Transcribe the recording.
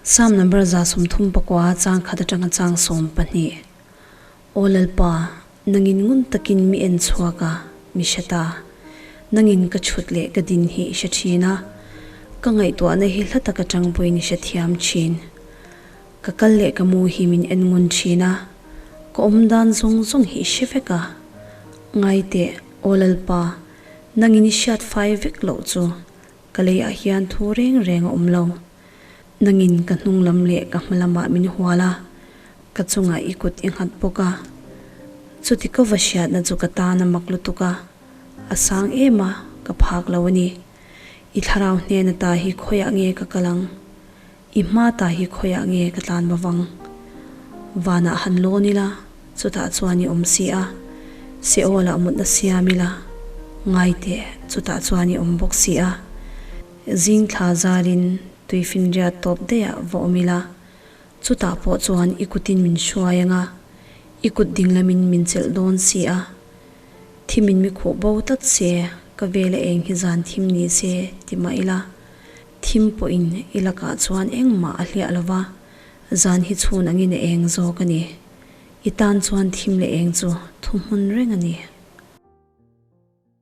Psalm number 39 chang khat atanga chang 12. Aw Lalpa, nangin ngun takin mi en chhuak a, mi hre ta. Nangin ka chhut leh ka din hi i hre thin a, ka ngaihtuahna hi hla taka tang pawhin i hre thiam thin. Ka kal leh ka mu hi min en ngun thin a, ka awm dan zawng zawng hi i hre vek a. Ngai teh, Aw Lalpa, nangin i hriat fai vek loh chu ka leiah hian thu reng reng a awm lo. Nangin ka hnung lam leh ka hma lamah min hual a, ka chungah i kut i nghat bawk a. Chuti ka va hriatna chu ka tan a mak lutuk a, a sang em a, ka phak lo a ni. I thlarau hnena ta hi khawiah nge ka kal ang? I hma ta hi khawiah nge ka tlan va vang? Vanah han lawn ila, chutah chuan i awm si a, Seolah mutna siam ila, ngai teh, chutah chuan i awm bawk si a. Zing thla zarin tuifinriat tawp daih ah va awm ila, chutah pawh chuan i kutin min hruai anga, i kut dinglamin min chelh dawn si a. Thimin mi khuh bo tlat se, ka vela eng hi zan thim ni se ti mah ila, Thim pawhin i lakah chuan engmah a hliah lo va, zan hi chhun angin a eng zawk a ni. I tan chuan thim leh eng chu thuhmun reng a ni.